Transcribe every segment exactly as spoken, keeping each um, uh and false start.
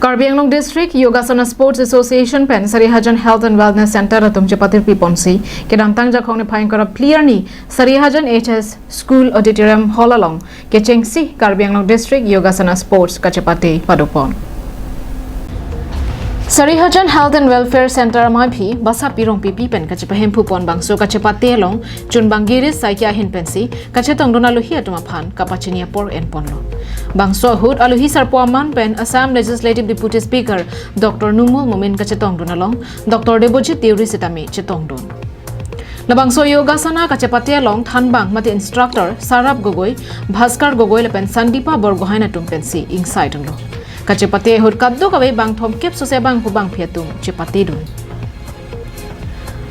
Karbi Anglong District Yogasana Sports Association pen Sarihajan Health and Wellness Center atum chepatirpi ponsi kedamtang Jakhong niphai ingkoi ra phli arni Sarihajan H S School Auditorium Hall along kechengsi Karbi Anglong District Yogasana Sports kachepate padopon. Sarihajan Health and Welfare Center amei aphi Basapi Rongpipi pen kachepahemphu pon bangso kachepate along chunbang Girish Saikia ahin pensi kachetongdun alohi atum aphan kapachini apor enponlo. Bangso ahut alohi sarpo aman pen Assam Legislative Deputy Speaker Doctor Numal Momin kachetongdun along Doctor Debojit Deuri sitame chetongdun. Labangso Yogasana kachepate along thanbang mate instructor Sarab Gogoi, Bhaskar Gogoi lapen Sandipa Borgohain atum pensi ingsaidunlo. Kachepate ahut kadokave bang thomkep sose bangphu bangphi atum chepatedun.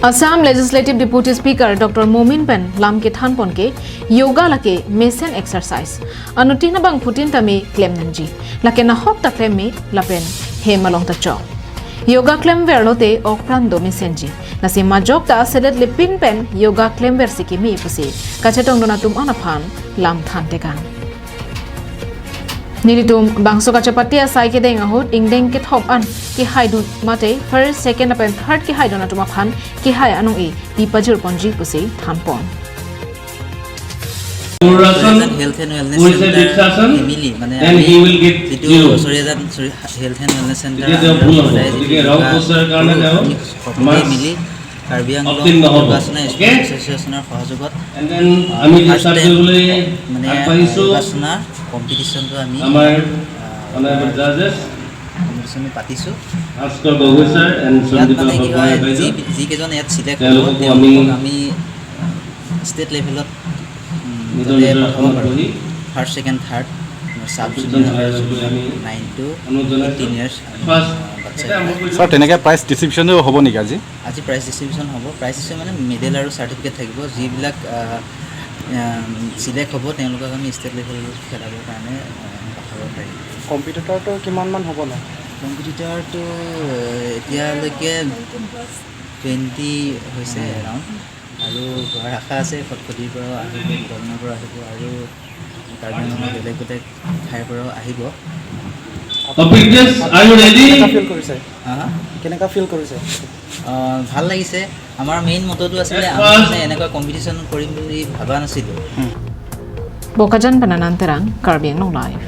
Assam Legislative Deputy Speaker Doctor Momin pen lam kethanpon ke yoga lake mesen exercise. Anuttin abangphutin tame klem nangji. Lake nahok ta klem me lapen hem along ta chok. Yoga klemver lote ok pran do mesenji. Lasi majok ta selet lepin pen yoga klemver si kimi pusi kachetongdun atum an aphan lam thantekang. Nelitum bangso kachepate asai kedeng ahut ingdeng kethom an kehaidun mate first, second lapen third kehaidun atum aphan kehai anong-e pi pajirponji pusi thanpon. Durashan, Sarihajan Health and Wellness who is a Center Dikshasan, family, মানে then আমি he will give যিটো you. Sarihajan, Sari-, Health and Wellness Center, এতিয়া তেওঁ আমি ভুল হ'ব। সদায় যিটো গতিকে যোগা ৰাউণ্ড পষ্টাৰ কাৰণে কৰোঁ, তেওঁ আমি সকলোৱে মাৰ্কছ মিলি কাৰ্বি আংলং অবতীৰ্ণ হ'ব। যোগাসনা অ'কে? এছ'চিয়েশ্যনৰ সহযোগত, And then আহ, আমি ফাৰ্ষ্ট ডিছকাছ টাইম কৰিবলৈ মানে, আগবাঢ়িছোঁ। আহ, যোগাসনাৰ কম্পিটিশ্যনটো আমি, আমাৰ আহ, অনাৰেবল জাজেছ কম্পিটিশ্যন পাতিছোঁ। ভাস্কৰ গগৈ ছাৰ এণ্ড ইয়াত সঞ্জীৱ মানে কি হয়, বাবুৱাৰী বাইদেউ। যি, যিকেইজন ইয়াত ছিলেক্ট হ'ব, তেওঁলোককো আমি তেওঁলোকক আমি, আহ, ষ্টেট লেভেলত, উম, নিজৰ যাতে নিজৰ পঠাব আসনত পাৰোঁ। বহি ফাৰ্ষ্ট, ছেকেণ্ড, থাৰ্ড, ছাব কম্পিটিশ্যন জুনিয়ৰ, চলাই যাবলৈ আমি নাইন টু অনুৰোধ জনাইছোঁ। এইটিন ইয়াৰ্ছ, আমি, ফাৰ্ষ্ট, আহ, বাচ্ছা এতিয়া আৰম্ভ কৰি দিওঁ। ছাৰ, তেনেকে প্ৰাইজ ডিষ্ট্ৰিবিউশ্যনো হ'ব নেকি আজি? আজি প্ৰাইজ ডিষ্ট্ৰিবিউশ্যন হ'ব। প্ৰাইজ হিচাপে মানে মেডেল আৰু চাৰ্টিফিকেট থাকিব। যিবিলাক, আহ, আহ, ছিলেক্ট হ'ব, তেওঁলোকক আমি ষ্টেট লেভেল খেলাবৰ কাৰণে, আহ, পঠাব পাৰিম। কম্পিটিটৰটো কিমানমান হ'ব ন? কম্পিটিটৰটো, আহ, এতিয়ালৈকে টুৱেণ্টি হৈছে এৰাউণ্ড। আৰু হোৱাৰ আশা আছে, খটখটিৰ পৰাও আহিব, দৰঙৰ পৰাও আহিব আৰু কাৰ্বি আংলঙৰ বেলেগ বেলেগ ঠাইৰ পৰাও আহিব। Competitors, are you ready? কেনেকা ফিল কৰিছে? হা, হা? কেনেকা ফিল কৰিছে? আহ, ভাল লাগিছে। আমাৰ মেইন মটটো আছিলে, আমি মানে এনেকুৱা কম্পিটিশ্যন কৰিম বুলি ভবা নাছিলোঁ। Bokajan pen Anand Terang, Karbi Anglong Live.